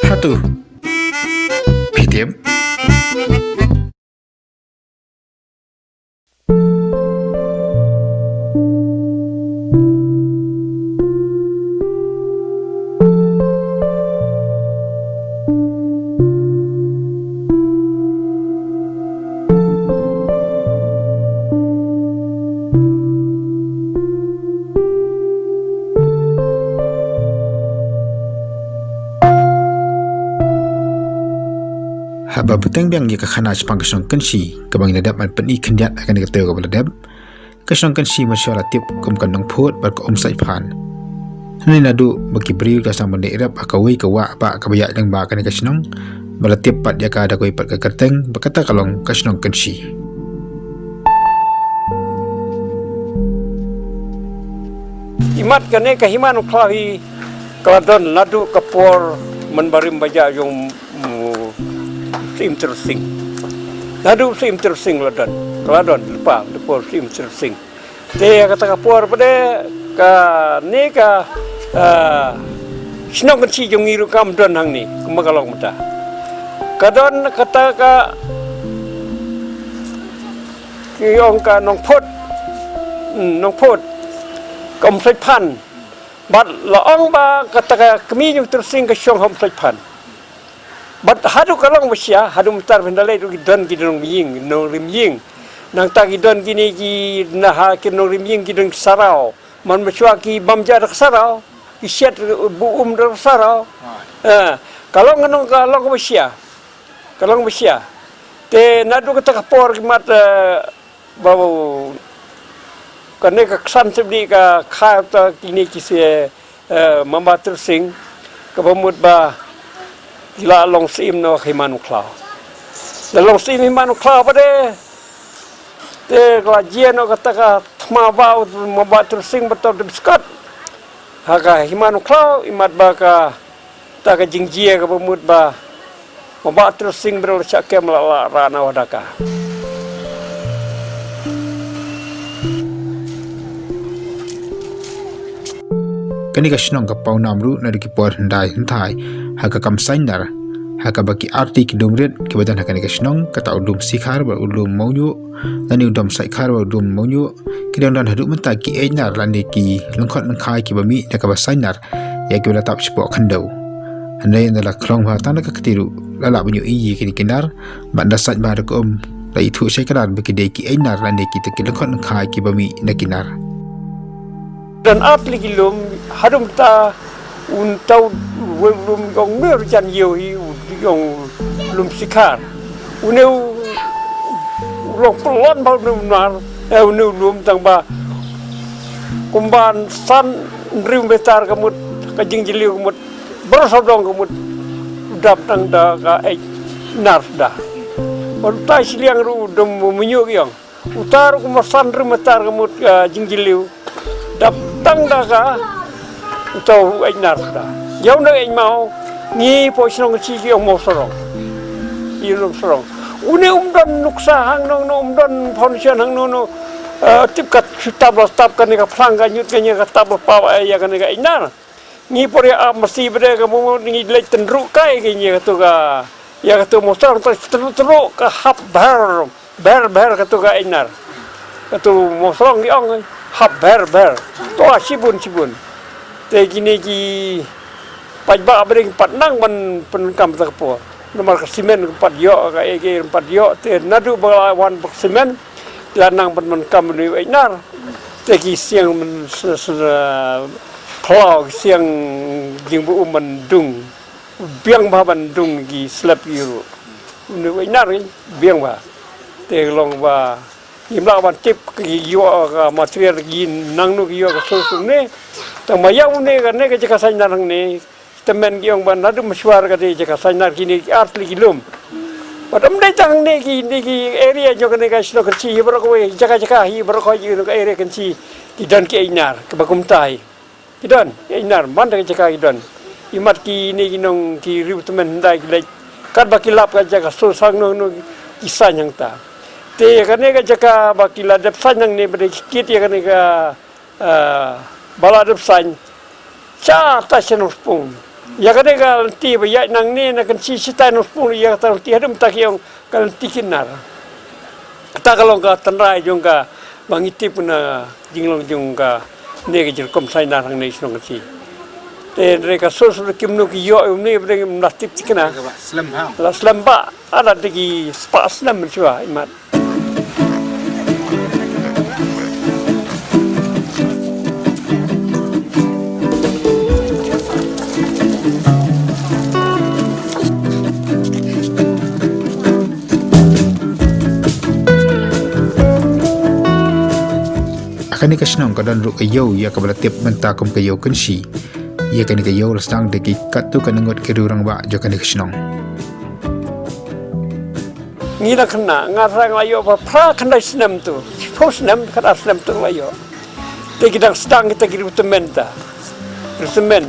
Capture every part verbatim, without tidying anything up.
Hato phi tip? Haba bteng biang ïa ka khana shaphang ka shnong Kynshi kaba ngi la dep ban pyni khyndiat ha kane ka taïew kaba la dep, ka shnong Kynshi mynshuwa la tip kum ka Nongphut bad ka Umsaitphan. Hynrei naduh ba ki briew ki la sdang ban leit rep ha kawei ka wah bah kaba ïaid lyngba kane ka shnong, ba la tip pat ïa ka da kawei pat ka kyrteng ba kata ka long ka shnong Kynshi. Imat kane ka Hima Nongkhlaw hi ka la don naduh ka por mynbarim bajah jong, mm, Syiem Tyrsing. Naduh Syiem Tyrsing la don, ka la don lypa, lypa Syiem Tyrsing. Te kata ka por pat de kane ka, ah, shnong Kynshi jong ngi ruh kam don hangne kumba ka long mynta. Ka don kata ka, ki ong ka Nongphut, hmm, Nongphut, ka Umsaitphan. Bad la ong ba kata ka kmie jong Tyrsing ka shong ha Umsaitphan. Bad haduh ka long ba shia, haduh mynta phin da leit ruh ki don ki nongrim ïing, nongrim ïing. Nangta ki don kine ki, na ha ki nongrim ïing ki don ki saraw. Man mynshuwa ki bam ja da ka saraw, ki shet buh um da ka saraw. Eh, ka long ka nong, ka long kaba shia. Ka long ba shia. Te naduh kata ka por ki mat, eh, ba kane ka ksan sibdi ka kha ta kine ki se, eh, Mamba Tyrsing, kaba mut ba ki la long syiem noh Hima Nongkhlaw. La long syiem Hima Nongkhlaw pat de, te ka la jia noh kata ka thma ba u Mamba Tyrsing ba to de biskot. Ha ka Hima Nongkhlaw, imat ba kata ka jingjia kaba mut ba Mamba Tyrsing briew la shah kem la, la rah na wadaka. Kane ka shnong ka paw nam ruh naduh ki por hyndai hynthai ha ka kam sainar, ha kaba ki arti ki lum rit kiba don ha kane ka shnong, kata u lum Sikhar bad u lum Mawñiuh, lane u dom Saikhar bad u dom Mawñiuh, ki dang don haduh mynta ki ïeid nar lane ki lyngkhot lyngkhai kiba mih na kaba sainar ïa kiba la tap shapoh khyndew. Hynrei ynda la khlong bha tang da ka kti ruh la lah ban ïohi ïa kine ki nar, bad ynda sait bha da ka um la ithuh shai kdar ba ki dei ki ïeid nar lane kita ki lyngkhot lyngkhai kiba mih na ki nar. Don ar tylli ki lum, haduh mynta un tau wei lum ong mer jan ïew hi, ong lum Sikhar. Une u long pynlong ba une u nar, eh, une u lum tang ba kumba san hynriew meter ka mut, ka jingjylliew ka mut, baroh sawdong ka mut, dap tang da ka ïeid nar da. Bad utai shiliang ruh u dom Mawñiuh ki ong. Uta ruh kumba san hynriew meter ka mut ka jingjylliew. Dap tang da ka, uta u ïeid nar da. Ïa une u ïeid maw, ngi hapoh shnong Kynshi ki ong maw sarong. Ïa une u sarong. Une um don nuksa hangno hangno, um don foundation hangno hangno. Eh, tip kat shu tap la tap kane ka phlang ka ñiut kane ka tap la paw, eh, ïa kane ka ïeid nar. Ngi por ïa ap masi bad ka mut ngi leit tynruh kai kane katu ka, ïa katu mawsarong tynruh tynruh ka hap bher, bher bher katu ka ïeid nar. Katu mawsarong ki ong hap bher bher. To shibun shibun. Te kine ki paidbah bad ki pat nang ban pyndonkam ta ka por. Namar ka simen ki pat ïoh, ka ei ka ei pat ïoh, te naduh ba la wan ba ka simen la nang ban pyndonkam une u ïeid nar. Te ki siang ban s-, s-, khlaw, ki siang jingbuh um ban dung. Biang bha ban dung ki slep ki ruh. Une u ïeid nar biang bha. Te long ba ngim lah ban tip ki ïoh ka material ki nangno ki ïoh ka source une. Tang ba ïa une kane ka jaka sainar hangne. Tymmen ki ong ba naduh mynshuwa ka dei jaka sainar kine ki ar tylli ki lum. Bad ym dei tang ne kine ki area jong kane ka shnong Kynshi hi baroh kawei, jaka jaka hi baroh kawei jong ka area Kynshi ki don ki ïeid nar kiba kumta hi. Ki don ki ïeid nar man da ka jaka ki don. Imat kine ki nong ki riew tymmen hyndai ki leit Katba ki lap ka jaka sur sang no no ki saiñ hangta. Te ïa kane ka jaka ba ki la dep saiñ hangne ba dei ki kit ïa kane ka, ah, ba la dep saiñ. Sha ta sha Nongspung. Ïa kane ka lynti ba ïaid nangne na Kynshi sha ta Nongspung ïa kata lynti haduh mynta ki ong ka lynti Kinnar. Kata ka long ka tynrai jong ka ba ngi tip na jinglong jong kane ka jingrukom saiñ hangne shnong Kynshi. Te hynrei ka sur sur kim no ki ïoh ïa une ba dei ngim lah tip thikna. Ka ba slem ha. La slem ba. Ada dei ki spah snem mynshuwa imat. Ha kane ka shnong ka don ruh ka ïew ïa kaba la tip mynta kum ka ïew Kynshi. Ïa kane ka ïew la sdang da ki katto katne ngut ki riew rangbah jong kane ka shnong. Ngi dang khynnah, nga tharai nga la ïoh ba phra khyndai snem tu. Shiphew snem, khatar snem tu nga la ïoh. Te ki dang sdang kita ki riew tymmen ta. Riew tymmen.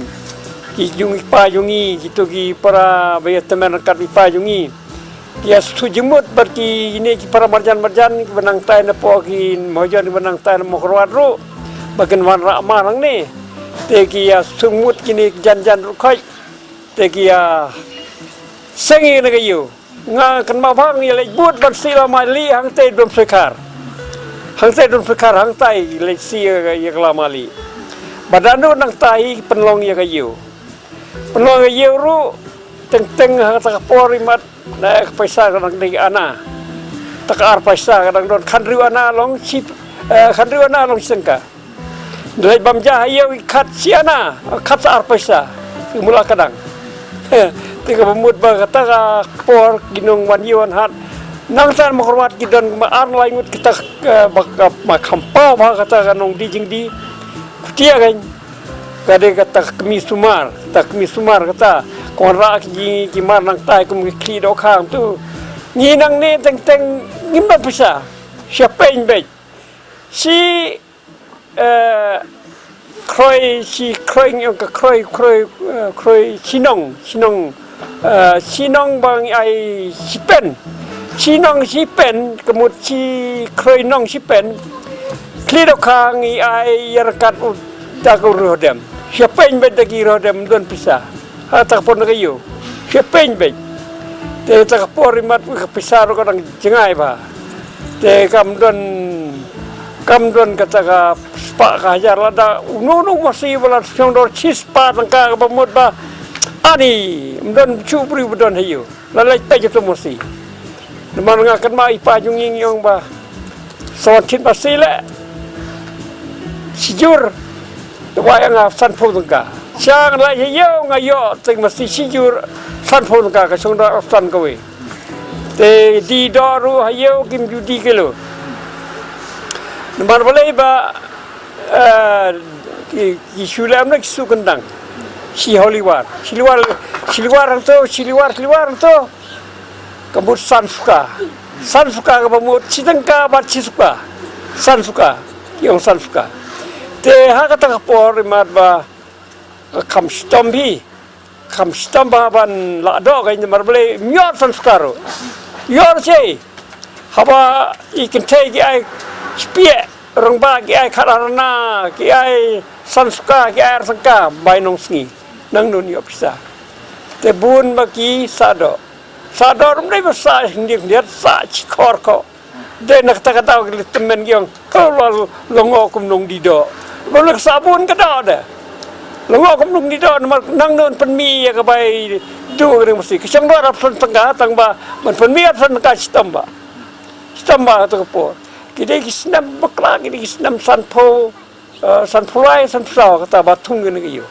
Ki jong i pa jong ngi, kito ki para ba ïa tymmen ryngkat i pa jong ngi. Ki ïa sngewthuh jingmut bad kine ki para marjan marjan kiba nangtai na poh ki mahajon kiba nangtai na Mawkyrwat ruh. Ba kin wanrah mar hangne. Te ki ïa sngewthuh mut kine ki jan jan ruh khoit. Te ki ïa seng ïa kane ka ïew. Nga kynmaw ba nga ïa leit bud ban sih lama lieh hangtei Dum Sukar. Hangtei Dum Sukar hangtei leit sih ïa ka lama lieh. Ba dang dang nangtai pynlong ïa ka ïew. Pynlong ïa ka ïew ruh teng teng ha kata ka por imat na ka paisa ka dang dei ana. Ta ka ar paisa ka dang don khathynriew ana long shi, eh, khathynriew ana long shi tyngka. Dei bam ja ha ïew i khat shi ana, khat sa ar paisa. Ki mula ka dang. Te kaba mut ba kata ka por ki nong wan ïew wan hat. Nangta Mawkyrwat ki don ma ar lai ngut kata ka, ba ka, ma kham paw ba kata ka nongdie jingdie. Khutia kan. Ka dei kata ka kmie sumar, kata ka kmie sumar kata. Ka wanrah ki jing ki mar nangtai kum ki khlieh dohkha tu. Ngi nangne teng teng ngim don paisa. Sha peiñ beit. Shi eh, khroi, shi khroi ngi ong ka khroi, khroi, eh, khroi, shi nong, shi nong, eh, shi nong ba ngi ai shi pen. Shi nong shi pen, ka mut shi khroi nong shi pen. Khlieh dohkha ngi ai ïa ryngkat u da ka u Rohdem. Sha peiñ beit da ki Rohdem don paisa. Ha kata ka por na ka ïew. Sha peiñ beit. Te kata ka por imat ka paisa ruh ka dang jngai bha. Te kam don, kam don kata ka spah ka hajar lada uno uno u masi ba la shong dor shi spah tyngka kaba mut ba. Ani, ym don shuh briew ba don ha ïew. La leit peit ïa uto u masi. Namar nga kynmaw i pa jong ngi ngi ong ba. Sa wan thied masi leh. Shi jur. Te wai ïa nga sanphew tyngka. Sha nga leit ha ïew nga ïoh te masi shi jur sanphew tyngka ka shong da san kawei. Te die doh ruh ha ïew kim ju die kilo. Namar balei ba, eh, ki, ki shu leh ym na ki shu kyndang. Shi holiwar. Shiliwar, shiliwar hangto, shiliwar, shiliwar hangto. Ka mut san suka. San suka kaba mut shi tyngka bad shi suka. San suka. Ki ong san suka. Te ha kata ka por imat ba kham shitom hi. Kham shitom ba ban lah doh ka namar balei ym ïoh san suka ruh. Ïoh shi. Haba i kynthei ki ai shiphiah, rangbah ki ai khat ar ana, ki ai san suka, ki ai ar tyngka, bai nong sngi. Nang nun ïoh pisa. Te bun ba ki sah doh. Sah doh ruh ym dei ba sah khyndiat khyndiat, sah shi khor ko. Dei na kata ka daw ki leh tymmen ki ong, "Ho, la, la ngoh kum nongdie doh." Ba la sah bun ka doh de. La ngoh kum nongdie doh namar nang nun pynmih ïa ka bai duh ka ring masi. Ka shong doh arphew san tyngka tang ba ban pynmih arphew san tyngka shitom ba. Shitom ba kata ka por. Ki dei ki snem bakla, ki dei ki snem sanphew. Eh, sanphew lai, sanphew saw, kata ba thung kane ka ïew.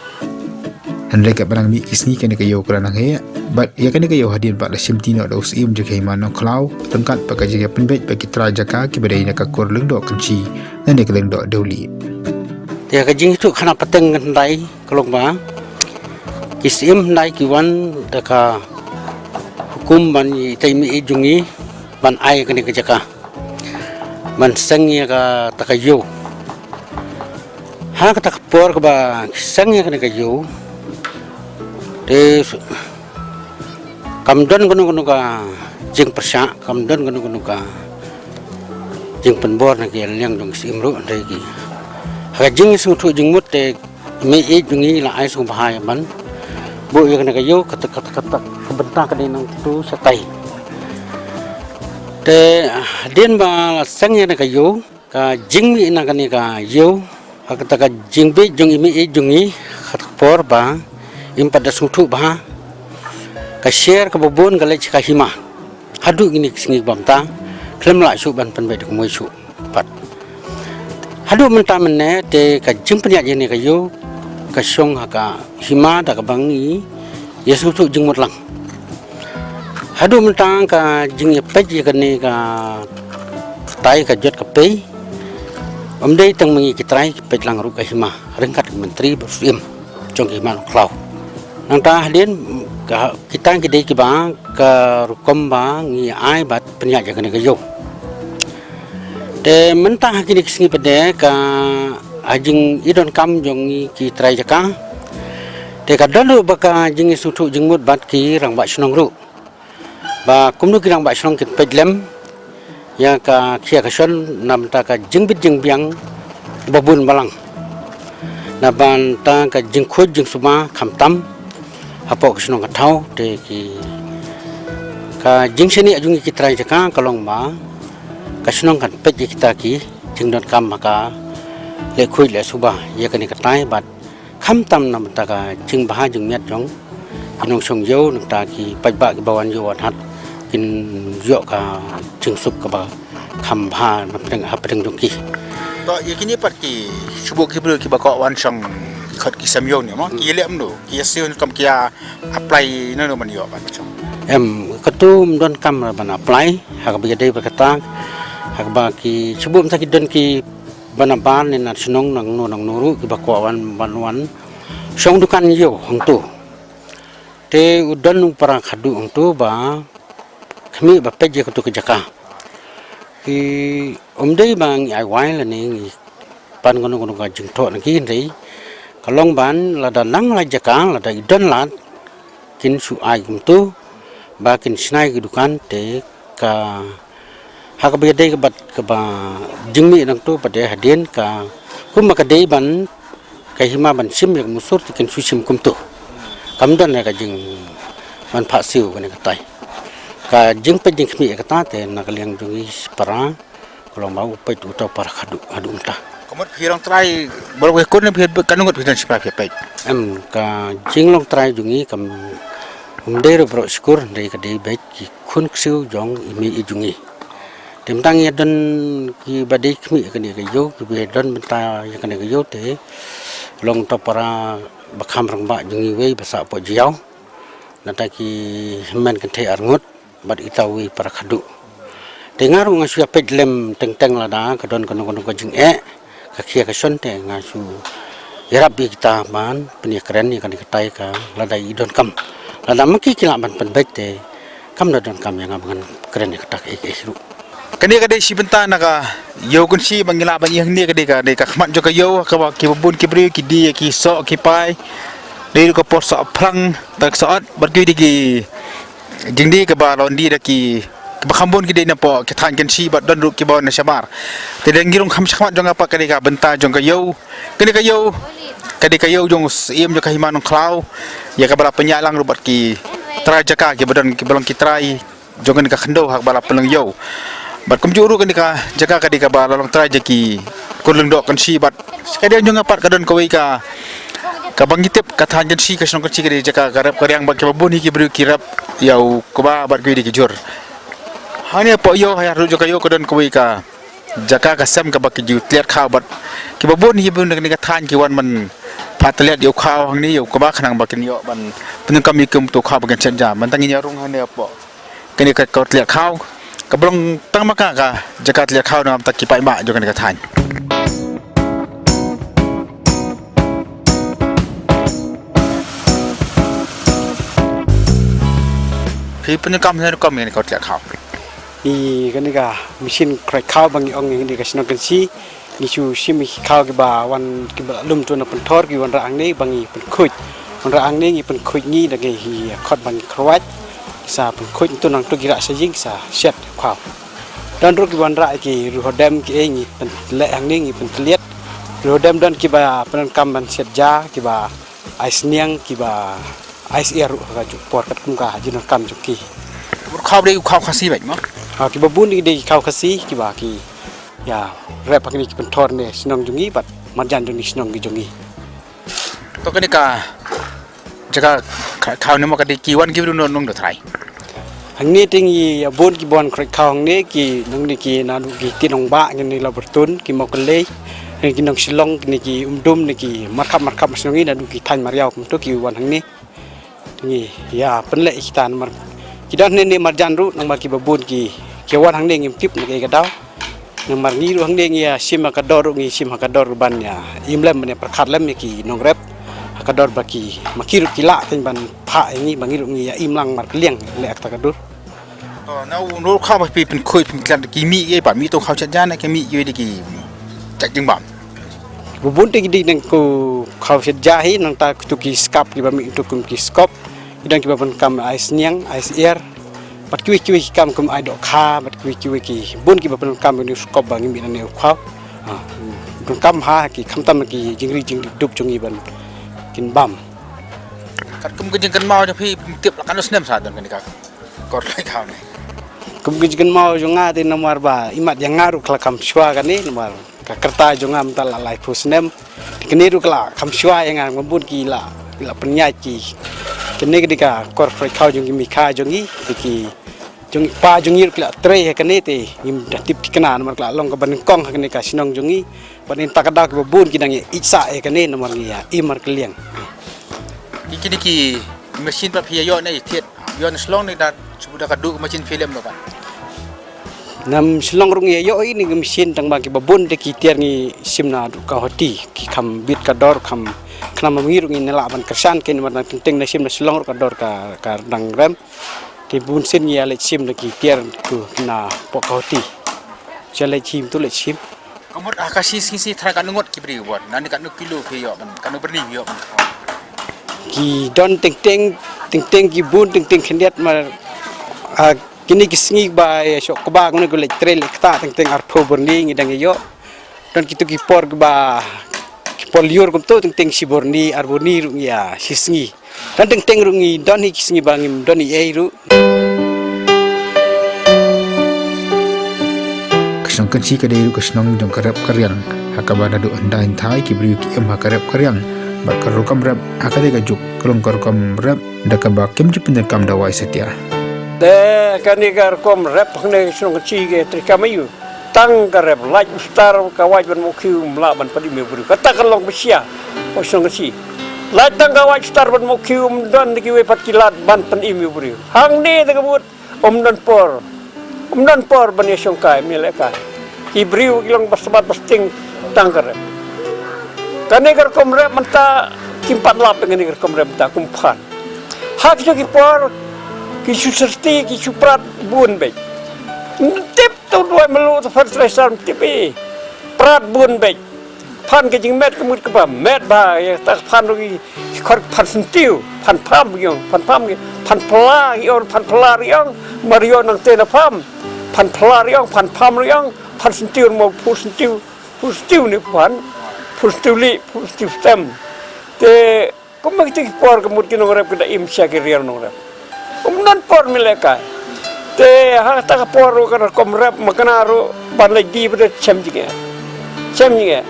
Hynrei katba nang mih ki sngi kane ka ïew ka la nang heh, bad ïa kane ka ïew hadien ba la shimti noh da u Syiem jong ka Hima Nongkhlaw, ryngkat bad ka jingïapynbeit bad ki trai jaka kiba dei na ka kur Lyngdoh Kynshi, lane ka Lyngdoh Dewlieh. Te ka jingïathuh khana pateng hyndai ka long ba, ki Syiem hyndai ki wan da ka hukum ban ïa itei miej jong ngi, ban ai kane ka jaka. Ban seng ïa kata ka ïew. Ha kata ka por kaba seng ïa kane ka ïew. Te s-, Kam don kano kano ka jingpyrshah, kam don kano kano ka jingpynbor na ki liang jong ki Syiem ruh, hynrei ki ha ka jingsngewthuh jingmut te i mei i jong ngi la ai sngewbha ïa ban buh ïa kane ka ïew, kata kata kata ka bynta ka dei nangtu shatai. Te hadien ba la seng ïa kane ka ïew, ka jingmih na kane ka ïew ha kata ka jingbieit jong i mei i jong ngi, ha kata ka por ba im pat da sngewthuh bha, ka sher kaba bun ka leit sha ka hima. Haduh kine ki sngi ba mynta khlem lah shuh ban pynbeit da kumwei shuh pat. Haduh mynta mynne te ka jingpynïaid ïa kane ka ïew ka shong ha ka hima da kaba ngi ïasngewthuh jingmut lang. Haduh mynta ka jingïapeit ïa kane ka ktai ka jot ka pei, ym dei tang ma ngi ki trai, ki peit lang ruh ka hima ryngkat ki Myntri bad Syiem jong ka Hima Nongkhlaw. Nangta hadien ka, kita ki dei kiba ka rukom ba ngi ai bad pynïaid ïa kane ka ïew. Te mynta ha kine ki sngi pat de ka ha jingïadonkam jong ngi ki trai jaka, te ka don ruh ba ka jingïasngewthuh jingmut bad ki rangbah shnong ruh, ba kumno ki rangbah shnong kin peit lem ïa ka khia ka shon na bynta ka jingbit jingbiang ba bun balang, na bynta ka jingkhuid jingsuba khamtam hapoh ka shnong ka thaw. Te ki, ka jingshaniah jong ngi ki trai jaka ka long ba ka shnong kan peit ïa kita ki jingdonkam ha ka leh khuid leh suba ïa kane ka tai bad khamtam na bynta ka jingbha jingmiat jong ki nongshong ïew, nangta ki paidbah kiba wan ïew wan hat kin ïoh ka jingsuk kaba kham bha na pdeng, ha pdeng jong ki. To ïa kine pat ki shu buh ki briew kiba kwah wan shong khot ki sem ïew ne mo, ki leh kumno, ki ïa siew ne kum ki ïa apply ne no ban ïoh ban shong? Em, katu ym donkam ban apply, ha kaba ïadei bad kata, ha kaba ki shu buh mynta ki don ki ba na bar ne na shnong nangno nangno ruh kiba kwah wan ban wan shong dukan ïew hangtu. Te u don u para khadduh hangtu ba khmih ba peit ïa katu ka jaka. Ki ym dei ba ngi ai wai lane ngi pan kano kano ka jingthoh na ki, hynrei ka long ban lada nang la jaka, lada i don lad, kin shu ai kumtu ba kin shna ïa ki dukan. Te ka ha kaba ïadei ka bad kaba jingmih nangtu pat de hadien ka kumba ka dei ban ka hima ban shim ïa ka musur te kin shu shim kumtu. Kam don ïa ka jing ban phah siew kane ka tai. Ka jingpeit jingkhmih ïa kata te na ka liang jong ngi para ka long ba u peit uta u para khadduh haduh mynta. Ka mut phi long trai baroh ki khun ne phi, kano ngut phi don shisha phi peit? Em, ka jinglong trai jong ngi kam, ym dei ruh baroh shi kur, hynrei ka dei beit ki khun ksiew jong i mei i jong ngi. Te mynta ngi don kiba dei khmih ïa kane ka ïew, kiba don bynta ïa kane ka ïew te long uta u para ba kham rangbah jong ngi uwei ba sah hapoh Jaïaw. Nangta ki hynmen kynthei arngut bad ita uwei para khadduh. Te nga ruh nga shu ïa peit lem teng teng lada ka don kano kano ka jingeh ka khia ka shon te nga shu ïarap ïa kita ban pynïakren ïa kane ka tai ka lada i donkam. Lada ma ki ki lah ban pynbeit te kam da donkam ïa nga ba ngan kren ïa kata kaei kaei ruh. Kane ka dei shi bynta na ka ïew Kynshi ba ngi lah ban ïohi hangne, ka dei ka, dei ka khmat jong ka ïew kaba kiba bun ki briew ki die ïa ki soh ki pai. Dei ruh ka por soh phrang da ka soh ot bad ki dei ki jingdie kaba la wan die da ki, kiba kham bun ki dei na poh ki thaiñ Kynshi bad don ruh kiba wan na shabar. Te dang ngi rung kham shakhmat jong nga pat ka dei ka bynta jong ka ïew. Kane ka ïew ka dei ka ïew jong u Syiem jong ka Hima Nongkhlaw ïa kaba la pynïaid lang ruh bad ki trai jaka kiba don, kiba long ki trai jong kane ka khyndew ha kaba la pynlong ïew. Bad kumjuh ruh kane ka jaka ka dei kaba la long trai jong ki khun lyngdoh Kynshi bad ka dei jong nga pat ka don kawei ka, kaba ngi tip ka thaiñ Kynshi, ka shnong Kynshi ka dei jaka ka rep ka riang bad kiba bun hi ki briew ki rep ïa u kba bad kiwei de ki jhur. Hangne hapoh ïew ha ruh jong ka ïew ka don kawei ka jaka ka sem kaba ki ju tliat khaw bad kiba bun hi bun kane ka thaiñ ki wan ban phah tliat ïa u khaw hangne ïa u kba khnang ba kin ïoh ban pyndonkam ïa kum uto u khaw ba kin shet ja. Mynta ngin ïa rung hangne hapoh kane ka, ka tliat khaw kaba long tang ma ka, ka jaka tliat khaw na bynta ki paidbah jong kane ka thaiñ. Phi pyndonkam ne rukom ïa kane ka tliat khaw? Ïa kane ka machine khroit khaw ba ngi ong ïa kane ka shnong Kynshi, ngi shu shim ïa ki khaw kiba wan, kiba lum to na pynthor, ki wanrah hangne ba ngi pynkhuid. Wanrah hangne ngi pynkhuid ngi da ngi hi khot ba ngi khroit. Sa pynkhuid tu nangtu ki rah sha ïing sa shet khaw. Don ruh ki wanrah ki ruh hodem ki ei ngi pynleh hangne ngi pyntliat. Ruh hodem don kiba pyndonkam ban shet ja kiba ai sniang kiba ai syiar ruh ha ka juh por katkum ka jingdonkam jong ki. Bad khaw dei u khaw Khasi bad mo? Ha, kiba bun dei khaw Khasi kiba ki ïa rep ha kine ki pynthor ne shnong jong ngi bad marjan jong ngi shnong ki jong ngi. To kane ka jaka khaw ne mo ka dei ki wan ki bru nong nong do trai. Hangne te ngi ïa bun ki ban khrek khaw hangne ki nong ne ki naduh ki Tinongbah ngi ne la bertun ki Mawkynlei ne ki nong Shillong ne ki Umdum ne ki markhap markhap mas ngi naduh ki thaiñ Mariaw kumto ki wan hangne. Te ngi ïa pynleh kita namar ki don ne ne marjan ruh namar kiba bun ki ki wan hangne ngim tip ne ki ka daw. Namar ngi ruh hangne ngi ïa shim ha ka dor ruh ngi shim ha ka dor ban ïa im lem ban ïa pyrkhat lem ïa ki nongrep ha ka dor ba ki ma ki ruh ki lah kein ban phah ïa ngi ba ngi ruh ngi ïa im lang markylliang leh ha kata ka dur. To na u nor khaw ba phi pynkhuid pynklat ki mih ïa ba mih to khaw shet ja ne ki mih ïa ki jat jingbam. Ba bun te ki dei nang ko khaw shet ja hi nangta kitu ki skap kiba mih tu kum ki skop. Ki don kiba pynkam ai sniang ai syiar. Bad kiwei kiwei ki kam kum ai dohkha bad kiwei kiwei ki bun kiba pynkam ïa u skop ba ngi mih na ne u khaw. Ha, pynkam ha ki khamtam ki jingri jingdup jong ngi ban kin bam. Katkum ka jingkynmaw jong phi phi tip la katno snem sa don kane ka kor lai khaw ne. Kum ka jingkynmaw jong nga te namar ba imat ïa nga ruh ka la kham shuwa kane namar ka kyrta jong nga mynta la laiphew snem. Te kane ruh ka la kham shuwa ïa nga ba bun ki la ki la pynïaid ki. Kane ka dei ka kor khrek khaw jong ki mei kha jong ngi te ki jong i pa jong ngi ruh ki la trei ha kane te ngim da tip thikna namar ka la long kaba nyngkong ha kane ka shnong jong ngi. Bad ngi ta ka daw kiba bun ki dang ïa ïeit sah ïa kane namar ngi ïa im markylliang. Ki kine ki machine ba phi ïa ïoh ne ïa thied ïoh na Shillong ne da shu da ka duh machine phi lem lo ba. Na Shillong ruh ngi ïa ïoh ïa kine ki machine tang ba kiba bun te ki tiar ngi shim naduh Guwahati ki kham bit ka dor kham khnang ba ngi ruh ngin ïa lah ban kyrshan kein namar teng teng na shim na Shillong ruh ka dor ka ka dang rem. Te bun sien ngi ïa leit shim da ki tiar tu na pok Guwahati. Ïa leit shim tu leit shim. Ka mut ha ka shi sngi shi thrang katno ngut ki briew ban, nane katno kilo phi ïoh ban, katno byrni phi ïoh ban. Ki don teng teng, teng teng ki bun teng teng khyndiat mar, ah, kine ki sngi ba ïa shoh kba kine ki leit trei leit ktah teng teng arphew byrni ngi dang ïoh. Don kitu ki por kiba ki por lyiur kumtu teng teng shi byrni ar byrni ruh ngi ïa shi sngi. Don teng teng ruh ngi don hi ki sngi ba ngim don ei ei ruh. Ka shnong Kynshi ka dei ruh ka shnong jong ka rep ka riang ha kaba naduh hyndai hynthai ki briew ki im ha ka rep ka riang bad ka rukom rep ha ka dei ka juk ka long ka rukom rep da kaba kim ju pyndonkam dawai satia. Te kane ka rukom rep hangne ka shnong Kynshi ka trei kam aiu. Tang ka rep lait u star ka wait ban mukhi um lah ban padi me briew kata ka long bisia. O shnong Kynshi lait tang ka wait star ban mukhi um don kiwei pat ki lad ban padi me briew hangne te ka mut. Um don por um don por ban ïa shongkai me lehkai ki briew ki long bas bat bas ting tang ka rep. Kane ka rukom rep mynta kim pat lap kane ka rukom rep mynta kum phan. Ha kitu ki por ki shu syrti ki shu prat bun beit. Tip tu duwai melu tu fertilizer tip i prat bun beit. Phan ka jingmet ka mut kaba met ba ïa ta phan ruh ki khor phan sentiew phan pham ri ong phan pham ri phan pla ri ong phan pla ri ong mar ïoh nang te na pham phan pla ri ong phan pham ri ong phan sentiew mo phu sentiew phu sentiew ni phan phu sentiew li phu sentiew stem. Te Kumba kita ki por ka mut ki nongrep ki da im sha ki rial nongrep. Um don por mi lehkai. Te ha ta ka por ruh ka rukom rep ma kane ruh ban leit die ba da chem jingeh. Chem jingeh.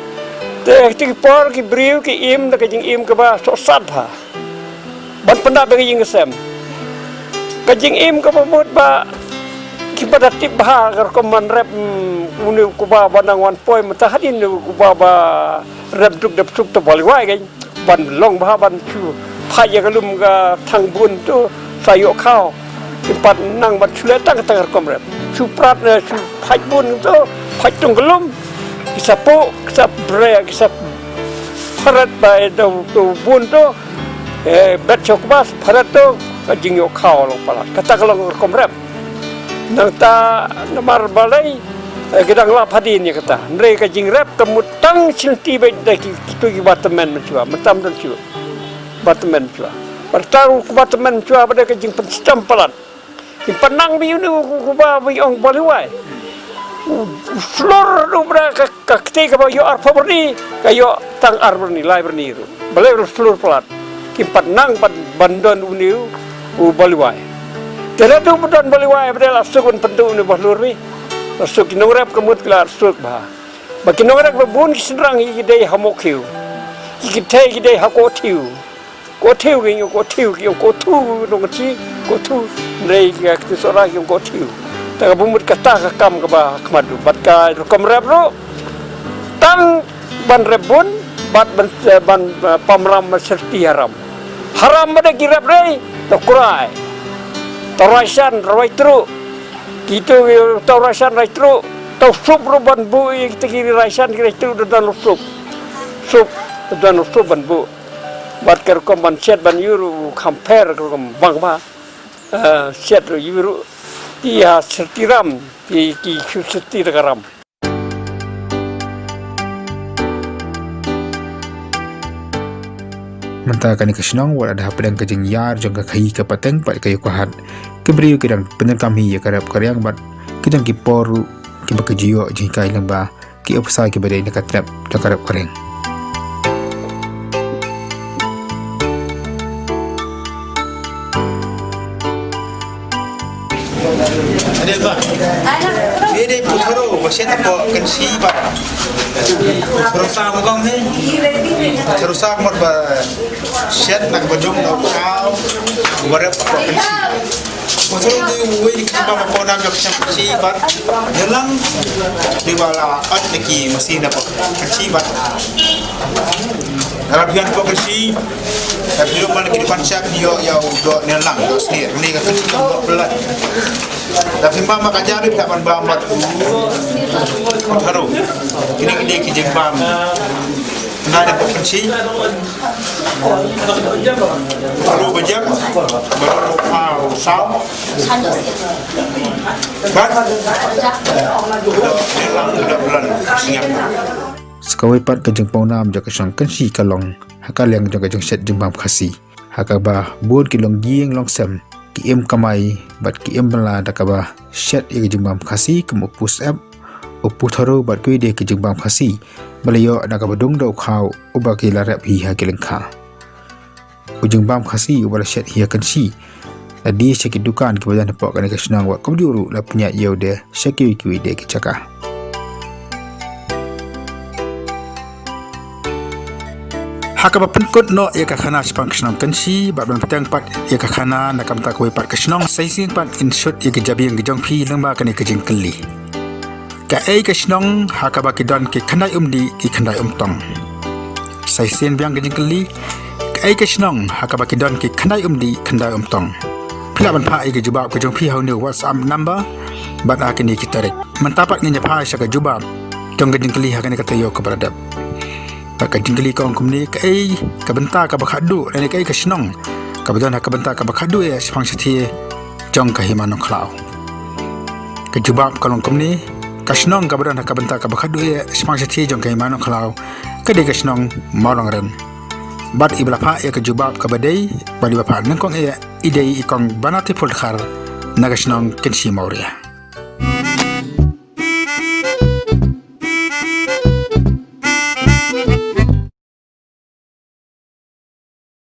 Te kita ki por ki briew ki im da ka jingim kaba sohsat bha. Ban pyndap da ka jingkasem. Ka jingim kaba mut ba kiba da tip bha ka rukom ban rep, mm, une u kba ba nang wan poi mynta hadien u kba ba rep duk da psuk ta ba liwai ka. Ban long bha ban shu phai ïa ka lum ka thang bun tu sa ïoh khaw. Ki pat nang ban shu leh tang tang rukom rep. Shu prat ne shu phai bun tu phai tung ka lum. Ki sa pu ki sa bre ki sa pharet ba ïa tu bun tu. Eh, bet chok bas pharet tu ka jing ïoh khaw long palat. Kata ka long rukom rep. Nangta namar balei, eh, ki dang lap hadien ïa kata. Hynrei ka jingrep ka mut tang shlynti beit da ki, kitu ki ba tymmen mynshuwa, mynta ym don shuh. Ba tymmen mynshuwa. Bad ta ruh ki ba tymmen mynshuwa ba da ka jingpynstem palat. Kim pat nang bad une u, u, u ba, ba ong Bah Liwai. U, u shlur ruh bad ka, ka kti kaba ïoh arphew byrni, ka ïoh tang ar byrni, lai byrni ruh. Balei u shlur palat. Kim pat nang ban, ban don une u, u Bah Liwai. Te lada u don Bah Liwai, ba dei la suk ban pynduh une u Bah Lurbi. La suk ki nongrep ka mut ki la suk bha. Ba ki nongrep ba bun ki shynrang hi ki dei ha Mawkhiew. Ki kynthei ki dei ha Kohtiew. Kohtiew ki ong Kohtiew, ki ong Kohthu, nong chi, Kohthu. Hynrei ki, ki Sohra ki ong Kohtiew. Te kaba mut kata ka kam kaba khmat ruh. Bad ka rukom rep ruh. Tang ban rep bun, bad ban, eh, ban, eh, pamram ban syrti haram. Haram ba dei ki rep dei, to krai. To raishan, rai tru. Kitu, eh, to raishan, rai tru. To sup ruh ban bu, eh, kita ki raishan, ki rai tru, da dan sup. Sup, da dan sup ban bu. Bad ka rukom ban shet ban ïuh ruh kham pher ka rukom bang ba. Eh, shet ruh ïuh ruh. Ki ha syrti ram, ki, ki syrti da ka ram. Mynta kane ka shnong wat la da hapdeng ka jingïar jong ka khaïi ka pateng pat ka ïew ka hat. Ki briew ki dang pyndonkam hi ïa ka rep ka riang bad ki don ki por ruh kiba ki ju ïoh jinghikai lyngba ki ophisar kiba dei na ka trep da ka rep ka riang. Adil ba. Ni dei putharo ba shet hapoh Kynshi ba. Putharo sa ma kong ni. Putharo sa mot ba shet nak ba jong na kau. Ba rep hapoh Kynshi. Putharo dei uwei na ki jingbam hapoh nam jong ka shnong Kynshi ba. Nyalang dei ba la ot na ki masi na hapoh Kynshi ba. Rap ïan hapoh Kynshi. Rap ïan man ki depan shop ïoh ïa u doh nyalang, doh snier. Ni ka Kynshi ka doh pelat. Rap ïan bam ka jari, rap ban bam bad putharo. Kine ki dei ki jingbam. Na da hapoh Kynshi. Putharo ba jam. Baru au sam. Bad nyalang, doh pelat. Snier. Sa kawei pat ka jingpawnam jong ka shnong Kynshi ka long ha ka liang jong ka jingshet jingbam Khasi. Ha kaba bun ki longïing longsem, ki im kamai bad ki im bylla da kaba shet ïa ka jingbam Khasi kum u push up, u putharo bad kiwei de ki jingbam Khasi ba la ïoh na kaba dung da u khaw uba ki la rep hi ha ki lyngkha. U jingbam Khasi uba la shet hi ha Kynshi la die sha ki dukan kiba don hapoh kane ka shnong wat kumjuh ruh la pynïaid ïa u de sha kiwei kiwei de ki jaka. Ha kaba pynkut noh ïa ka khana shaphang ka shnong Kynshi bad ban bteng pat ïa ka khana na ka bynta kawei pat ka shnong, sa shisien pat ngin shut ïa ka jabieng ka jong phi lyngba kane ka jingkylli. Kaei ka shnong ha kaba ki don ki khyndai umdih ki khyndai umtong? Sa shisien biang ka jingkylli. Kaei ka shnong ha kaba ki don ki khyndai umdih khyndai umtong? Phi lah ban phah ïa ka jubab ka jong phi ha une u WhatsApp number bad ha kine ki tarik. Mynta pat ngin ïa phai sha ka jubab jong ka jingkylli ha kane ka taïew kaba la dep. Bad ka jingkylli ka ong kumne, kaei ka bynta kaba khatduh lane kaei ka shnong kaba don ha ka bynta kaba khatduh eh shaphang shathie jong ka Hima Nongkhlaw? Ka jubab ka long kumne, ka shnong kaba don ha ka bynta kaba khatduh eh shaphang shathie jong ka Hima Nongkhlaw ka dei ka shnong Mawlangren. Bad iba la phah ïa ka jubab kaba dei bad iba phah nyngkong eh i dei i kong Banati Pulkhar na ka shnong Kynshi Mawria.